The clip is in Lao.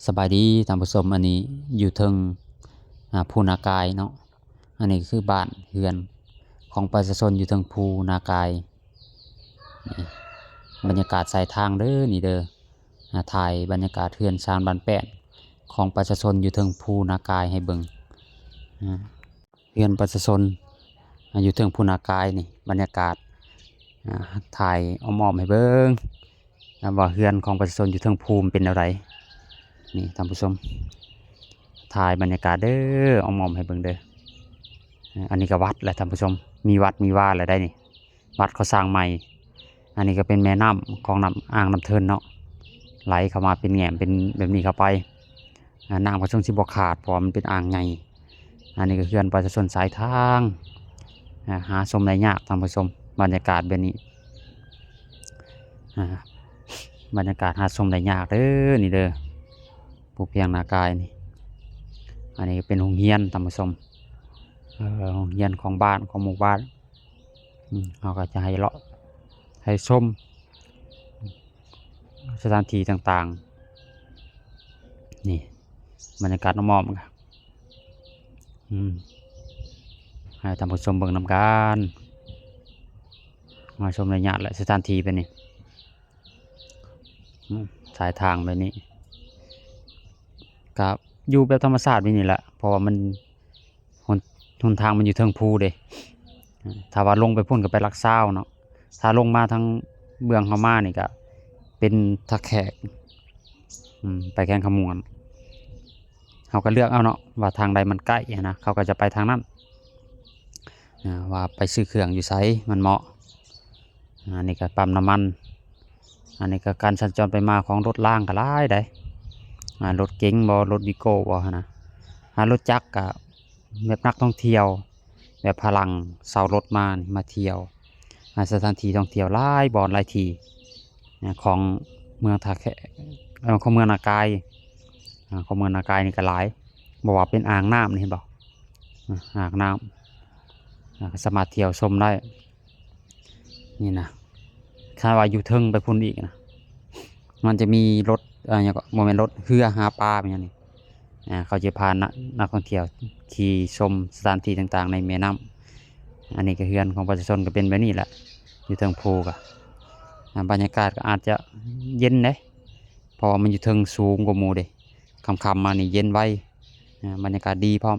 ສະບາຍດີທ່ານຜູ້ຊົມ, ອັນນີ້ຢູ່ເທິງ ອາ ພູນາກາຍເນາະ. ອັນນີ້ຄືບ້ານເຮືອນຂອງປະຊາຊົນຢູ່ເທິງພູນາກາຍ. ນີ້ບັນຍາກາດສາຍທາງເດີ ນີ້ເດີ. ອາ ຖ່າຍບັນຍາກາດເຮືອນຊານບ້ານແປ້ນຂອງປະຊາຊົນຢູ່ເທິງພູນາກາຍໃຫ້ເບິ່ງ. ອາ ເຮືອນປະຊາຊົນ ອາ ຢູ່ເທິງພູນາກາຍນີ້ ບັນຍາກາດ ອາ ຖ່າຍອ້ອມໆໃຫ້ເບິ່ງ ນຳວ່າເຮືອນຂອງປະຊາຊົນຢູ່ເທິງພູມັນເປັນແນວໃດ. ນີ້ທ່ານຜູ້ຊົມ ຖ່າຍບັນຍາກາດເດີ ອ້ອມໆໃຫ້ເບິ່ງເດີ. ອາ ອັນນີ້ກໍວັດແຫຼະທ່ານຜູ້ຊົມ, ມີວັດມີວາແລ້ວໄດ໋ນີ້. ວັດເຂົາສ້າງໃໝ່. ອັນນີ້ກໍເປັນແມ່ນ້ຳຂອງນ້ຳ ອ່າງນ້ຳເທີນເນາະ, ໄຫຼເຂົ້າມາເປັນແຫງ້ມເປັນແບບນີ້ເຂົ້າໄປ. ອາ ນ້ຳກໍຊົງຊິບໍ່ຂາດ ເພາະວ່າມັນເປັນອ່າງໃຫຍ່. ອັນນີ້ກໍເຮືອນປະຊາຊົນສາຍທາງ ອາ ຫາຊົມໄດ້ຍາກທ່ານຜູ້ຊົມ, ບັນຍາກາດແບບນີ້. ອາ ບັນຍາກາດຫາຊົມໄດ້ຍາກເດີ ນີ້ເດີ ພູພຽງນາກາຍນີ້. ອັນນີ້ກໍເປັນໂຮງຮຽນທ່ານຜູ້ຊົມ, ເອີ ໂຮງຮຽນຂອງບ້ານ ຂອງໝູ່ບ້ານ. ອາ ເຮົາກໍຈະໃຫ້ເລາະ ໃຫ້ຊົມສະຖານທີ່ຕ່າງໆ. ນີ້ບັນຍາກາດອ້ອມໆ ອາ ໃຫ້ທ່ານຜູ້ຊົມເບິ່ງນຳກັນ. ມາຊົມໄດ້ຍາກແຫຼະ ສະຖານທີ່ແບບນີ້. ອາ ສາຍທາງແບບນີ້ ກໍຢູ່ແບບທຳມະຊາດແບບນີ້ແຫຼະ ເພາະວ່າມັນ ຫົນ ຫົນທາງມັນຢູ່ເທິງພູເດ້. ອາ ຖ້າວ່າລົງໄປພຸ້ນກໍໄປຫຼັກຊາວເນາະ, ຖ້າລົງມາທາງເບື້ອງເຮົາມານີ້ກໍເປັນທ່າແຂກ ອາ ໄປແຂວງຄຳມ່ວນ. ເຮົາກໍເລືອກເອົາເນາະ ວ່າທາງໃດມັນໃກ້ຫັ້ນນະ ເຂົາກໍຈະໄປທາງນັ້ນ ອາ ວ່າໄປຊື້ເຄື່ອງຢູ່ໃສມັນເໝາະ. ອາ ອັນນີ້ກໍປ້ຳນ້ຳມັນ. ອັນນີ້ກໍການສັນຈອນໄປມາຂອງລົດລາງກໍຫຼາຍໃດ໋ ອາ ລົດເກັງບໍ ລົດວີໂກ້ບໍຫັ້ນນະ. ອາ ລົດຈັກກໍແບບນັກທ່ອງທ່ຽວ ແບບຝຣັ່ງເຊົ່າລົດມານີ້ ມາທ່ຽວ. ອາ ສະຖານທີ່ທ່ອງທ່ຽວຫຼາຍບ່ອນຫຼາຍທີ່ ອາ ຂອງເມືອງທ່າແຂກ ເອີ ຂອງເມືອງນາກາຍ ອາ ຂອງເມືອງນາກາຍນີ້ກໍຫຼາຍ. ບໍ່ວ່າເປັນອ່າງນ້ຳນີ້ ເຫັນບໍ່ ອາ ອ່າງນ້ຳ ອາ ກໍສາມາດທ່ຽວຊົມໄດ້. ນີ້ນະ ຖ້າວ່າຢູ່ເທິງໄປພຸ້ນອີກນະ ມັນຈະມີລົດ ເອີ ຫຍັງກໍ ບໍ່ແມ່ນລົດ ເຮືອຫາປາ ແມ່ນຫຍັງນີ້ ອາ ເຂົາຈະພານັກ ນັກທ່ອງທ່ຽວຂີ່ຊົມສະຖານທີ່ຕ່າງໆໃນແມ່ນ້ຳ. ອັນນີ້ກໍເຮືອນຂອງປະຊາຊົນກໍເປັນແບບນີ້ແຫຼະ ຢູ່ເທິງພູກໍ ອາ ບັນຍາກາດກໍອາດຈະເຢັນເດ້ ເພາະວ່າມັນຢູ່ເທິງສູງກວ່າໝູ່ເດ້. ຄ່ຳໆມານີ້ເຢັນໄວ ອາ ບັນຍາກາດດີພ້ອມ.